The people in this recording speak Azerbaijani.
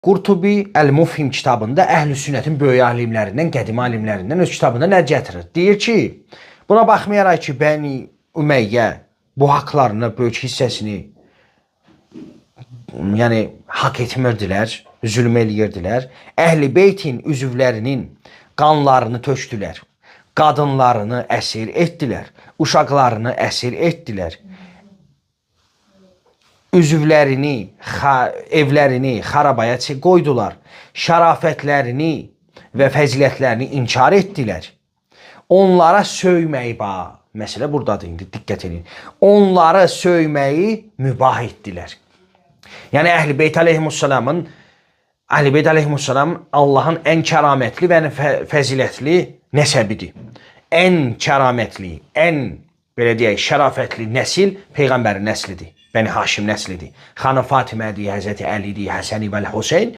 Qurtubi Əl-Mufhim kitabında Əhl-i Sünnətin böyük alimlərindən, qədim alimlərindən öz kitabında nə gətirir? Deyir ki, buna baxmayaraq ki, Bəni Üməyyə bu haqlarını böyük hissəsini yəni haqq etmirdilər, zülm eləyirdilər. Əhl-i Beytin üzvlərinin qanlarını tökdülər. Qadınlarını əsir etdilər, uşaqlarını əsir etdilər. Üzvlərini, evlərini xarabaya qoydular. Şərafətlərini və fəzilətlərini inkar etdilər. Onlara söyməyi bax, məsələ burdadır indi, diqqət edin. Onlara söyməyi mübah etdilər. Yəni Əhl-i Beyt əleyhimussalamın Əhl-i Beyt əleyhimussalam Allahın ən kəramətli və ən fəzilətli nəsəbidir. Ən kəramətli, ən belə deyək, şərafətli nəsil peyğəmbərin nəslidir. Bəni Haşim nəslidir. Xanım Fatimədir, Həzrəti Əlidir, Həsəni və Hüseyn.